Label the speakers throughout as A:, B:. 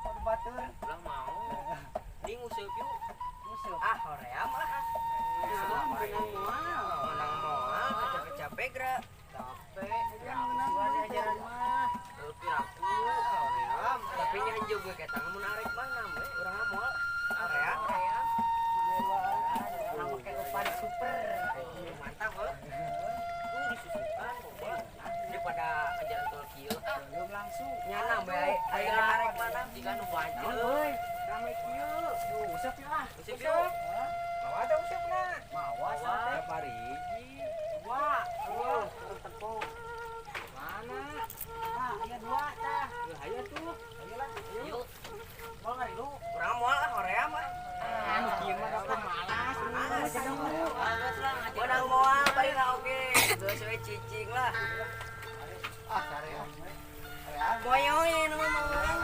A: Kudu batur.
B: Ulah mau. Ding useup yuk.
A: Useup.
B: Ah, hoream ah.
A: Menang moal.
B: Menang moal, capek-capek geura.
A: Capek. Menang ajaran mah.
B: Heuh, piraku hoream. Tapi nya juga kita mun arek mah nam we, urang mah moal. Hoream.
A: Hoream. Urang make umpan super.
B: Mantap heuh. Tuh disusukan boba. Daripada ajaran tol kieu ah.
A: Belum langsung.
B: Nyana we aya arek mana jika nu banjir.
A: Euy, rame kieu. Duh, useup yeuh ah.
B: Useup yuk.
A: Mawa ada useupna. Mawa sate.
C: Parigi.
A: Dua. Dua. Tepung. Mana? Ah, aya dua tah.
C: Ayo tuh.
A: Ayolah, ayo.
B: Yuk,
A: Mau ngarilu?
B: urang moal ah hoream ah.
A: Anu kieu mah da malas.
B: Malas.
A: Malas.
B: Menang moal bari lah oke. Geus we cicing lah.
A: Ah, saream.
B: Boyoy nu mah urang.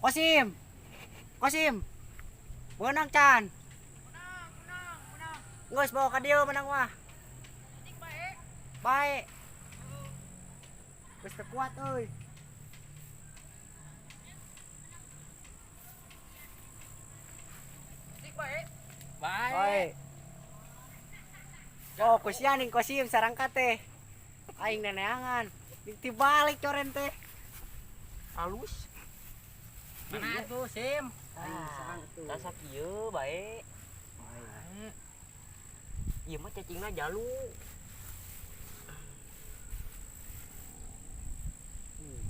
A: Kosim. Kosim. Menang can. Menang. Geus bawa ka dieu menang mah. Bae. Geus teu kuat euy.
C: Bae.
A: Bae. Oh, kusian ning kosim sarangka teh. Aing neneangan. Dibalik coren teh. Halus.
C: Mana tuh, Sim?
A: Aing saang tuh.
B: Rasa kieu bae. Ieu mah cacingna jalu.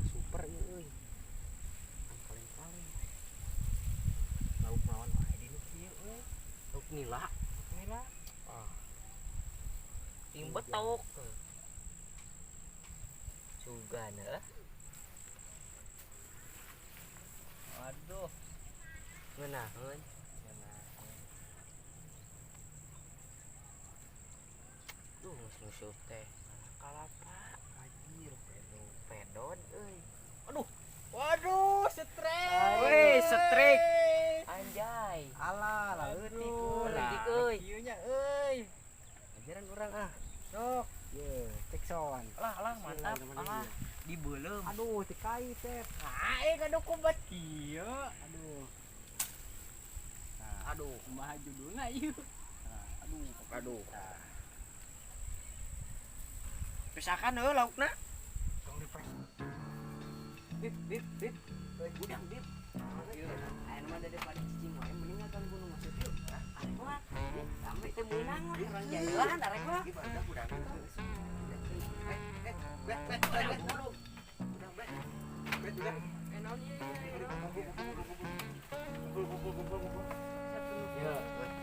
A: Super ieu euy. Kaleng-kaleng.
C: Lauk naon wae di nu kieu euy.
B: Lauk nila.
C: Nila.
A: Ah.
B: Ting betok. Sugan heuh.
C: Aduh.
B: Ngeunaheun. Duh, geus nguseup teh. Kalapa.
A: Anjir.
B: Pedod euy.
C: Waduh, strike.
B: Wih, strike. Anjay.
A: Alah, leutik euy.
B: Leutik euy.
C: Kieu nya euy.
A: Ajaran urang ah.
C: Sok.
A: Ye, tekson.
C: Lah, lah mantap.
B: Alah, dibeuleum.
A: Aduh, tikai teh.
C: Ah, gaduh kubat kieu.
A: Aduh. Nah,
B: Aduh.
C: Kumaha judulna ieu?
A: Aduh,
B: Aduh.
A: Nah. Pisakan heuh laukna.
C: Tong dipres.
B: Bib, bib, bib. Udang, bib. Aya mah daripada cicing wae mending ngakan gunung masuk yuk. Arek mah. Sampai teh meunang mah urang jalan arek mah. Yo,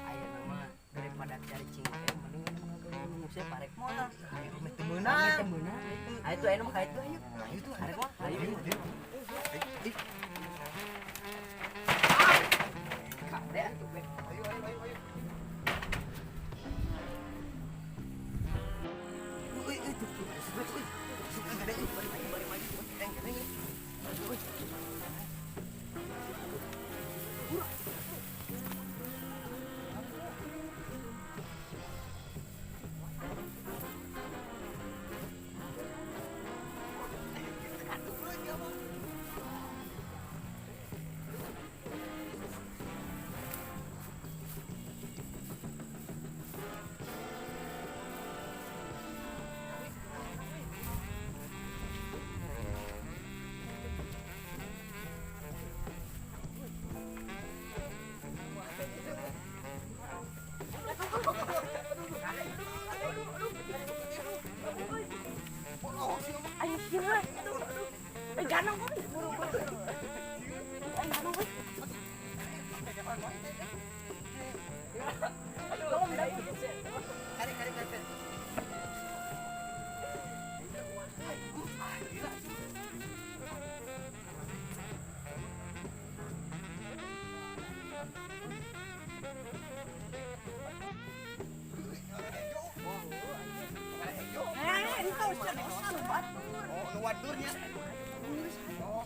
B: aya nama daripada cari cicing wae mending ngakan gunung masuk arek mah.
A: Ayo teu meunang.
B: Teu meunang. Ayo tuh aya nama kait tuh ayo.
A: Ayo tuh,
B: Arek mah. Ayo. Kade atuh be.
A: Ayo, ayo, ayo, ayo. Uy, uy, tuh, tuh, tuh, uy. Suka gede, uy. Bari maju, bari maju. Gede, gede. Uy.
B: Ayo kieu. Eh ganong euy. Buru-buru. Ayo ganong euy.
A: Tarik, tarik, tarik.
B: Eh, itu dosa lu batur.
A: Oh, nu wadurnya. Oh,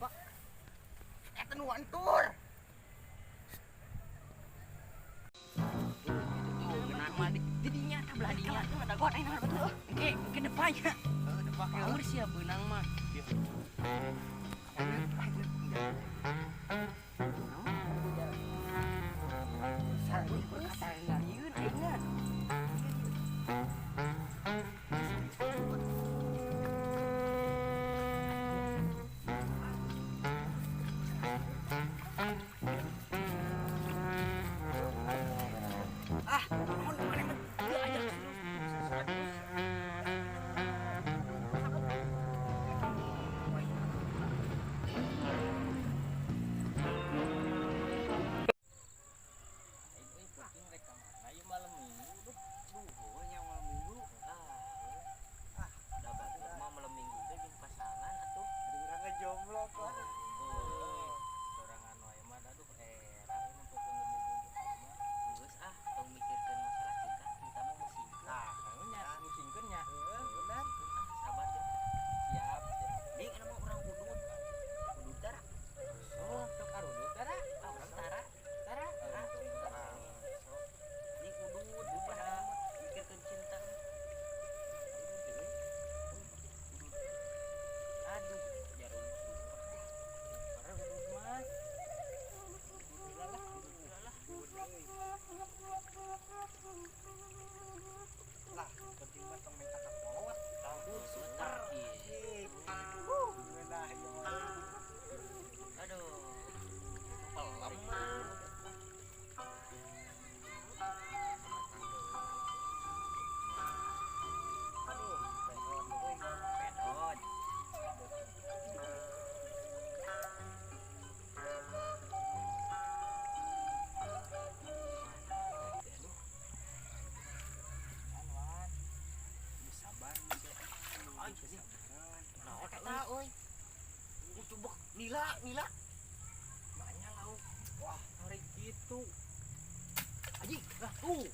A: Depak.
C: Eta nu antur.
B: Tuh, didinya tah belah dinya. Ada gua aing betul. Engke, engke depannya.
C: Heeh, depak.
B: Power sia beunang mah. Sareng aing na. Ah, naon mana mah teu aja.
C: Aing euy rek ka mana ieu malam Minggu duh.
A: Duh, nya malam Minggu.
B: Ah, da batur mah malam Minggu teh jeung pasangan atuh.
A: Ari urang ge jomblo kok.
C: Euy, sorangan wae mah aduh era euy nempokeun nu bobogohan mah.
B: Geus ah, tong mikirkeun masalah cinta, cinta mah musingkeun.
C: Nah, nya musingkeun nya.
A: Heeh, benar.
B: Ah, sabar jeung.
C: Siap, siap.
B: Ding anu mah urang udut. Udut tara.
C: Oh, sok arudut tara.
B: Ah, urang tara.
C: Tara.
B: Ah, sok. Ding udut, udut lah anu mah mikirkeun cinta. Udut euy. Udut. Aduh, jarum super.
C: Super udut mah. Udut lah lah, udut lah.
A: Lah, penting mah tong minta ka kolot.
B: Aduh, super gitu.
A: Ngeunah ieu mah.
B: Aduh. Pelem mah.
A: Aduh, pedot euy.
B: Pedot.
C: Wan, wan. Geus sabar geus.
B: Ay,
A: Kesabaran.
B: Naon eta euy? Coba nila, nila.
C: Maknya lauk. Wah, tarik gitu.
B: Aji, lah tuh.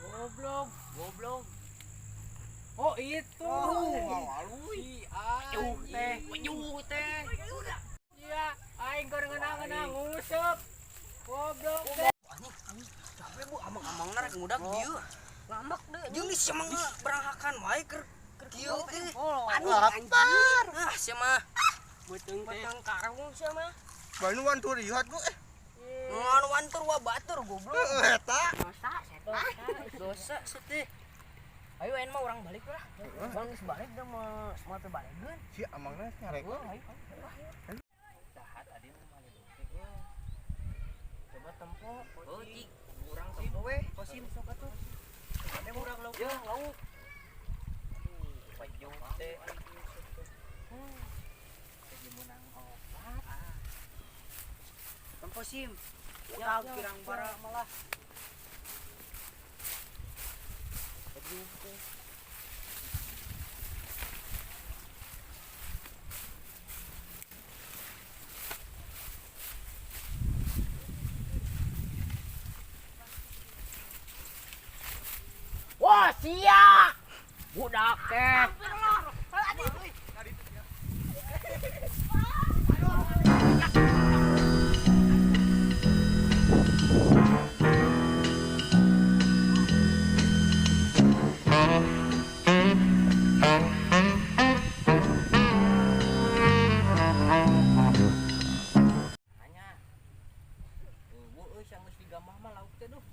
C: Goblok.
B: Goblok.
C: Oh, itu.
A: Oh,
C: Si anjing teh.
B: Wajuh teh.
C: Iya, aing keur ngeunah-ngeunah nguseup. Goblok teh.
B: Anjing, capek bu, amang-amangna rek ngudag dieu. Ngambek deui, jeung di sia mah beranghakan wae keur keur kieu teh. Panik anjing. Ah, sia mah.
A: Beuteung teh.
B: Batang karung sia mah.
D: Banu wantur lihat gua eh.
B: Ngan wantur wa batur goblok.
D: Heeh, eta.
B: Dosa setan. Dosa seteh. Ayo aing mah urang balik lah. Bang geus balik da mah moal teu balegeun.
D: Si amangna nyarek.
B: Ayo ayo ayo.
C: Saha tadi nu mali doke euy. Coba tempo.
B: Oh, cik, urang tempo we.
A: Kosim sok atuh.
B: Ada urang lauk. Ya, lauk.
C: Wajuh teh. Lagi menang opat.
A: Tempo sim. Ya, kirang bara malah. Aduh, teh.
C: Wah, sia. Budak teh. Nanya. Eueuh euy sia geus digamah mah lauk teh duh.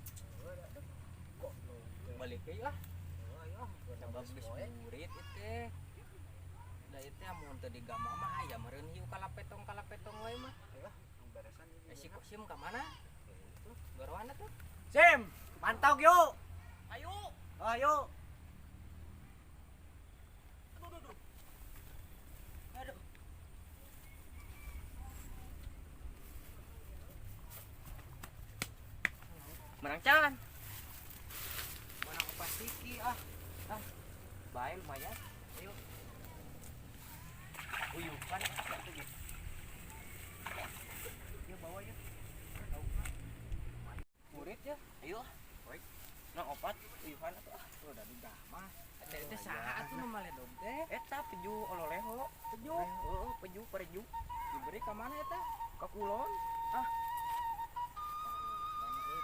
C: Balik deui lah. Sabab geus burit ieu teh. Da ieu teh amun teu digamah mah aya meureun hiu kalapetong-kalapetong wae mah.
A: Beresan
C: Eh si Kosim ka mana? Goroana tuh.
A: Sim, mantau yuk.
B: Ayo.
A: Ayo.
B: Aduh, aduh, aduh. Aduh. Menang can.
A: Mana pastiki ah.
C: Bae lumayan. Ayo. Uyupan atuh ge.
A: Ya bawa ya.
C: Murid ya.
B: Ayo.
C: Nah, opat.
D: Lewat uyuhan atuh ah.
C: Udah digamah. Eta teh saha atuh nu maledog teh?
D: Eta peju ololeho.
C: Peju.
D: Heeh, peju pereju
C: Diberi ka mana eta?
D: Ka kulon.
C: Ah.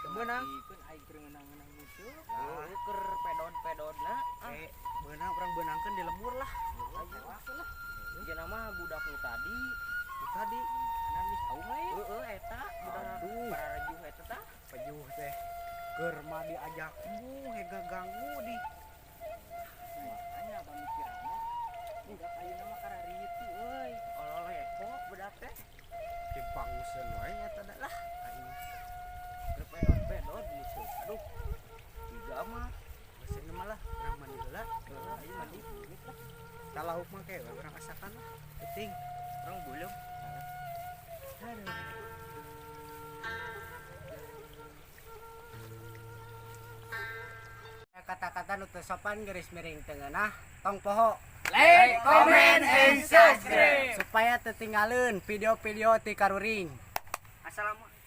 A: Beunang.
C: Dikeun aing keur ngeunang-ngeunang musuh.
D: Heeh, keur pedod-pedodna. Ah,
A: Eh, beunang urang beunangkeun di lembur lah.
D: Ayo lah. Jeung mah budak nu tadi.
A: Nu tadi.
C: Mana geus aung lain?
D: Heeh, eta budak
A: Aduh.
D: pararejuh eta tah.
A: Pejuh teh keur mah diajak mu hega ganggu di.
C: Makanya pamikiranna budak ayeuna mah kararitu euy.
D: Ololeho budak teh.
A: Dipanguseun wae nya teh lah. Aing
D: Keur pedod-pedod musuh. Aduh. Tiga mah.
A: Geus mah lah, urang mandi heula.
D: Heeh, ayo mandi. Lah.
A: Ka lauk mah kayak urang asakan lah. Penting.
D: Urang belum.
A: Aduh. Kata-kata nu teu sopan garis miring teu ngeunah, tong poho
C: Like, comment, and subscribe.
A: Supaya teu tinggalin video-video ti Karuring.
D: Assalamualaikum.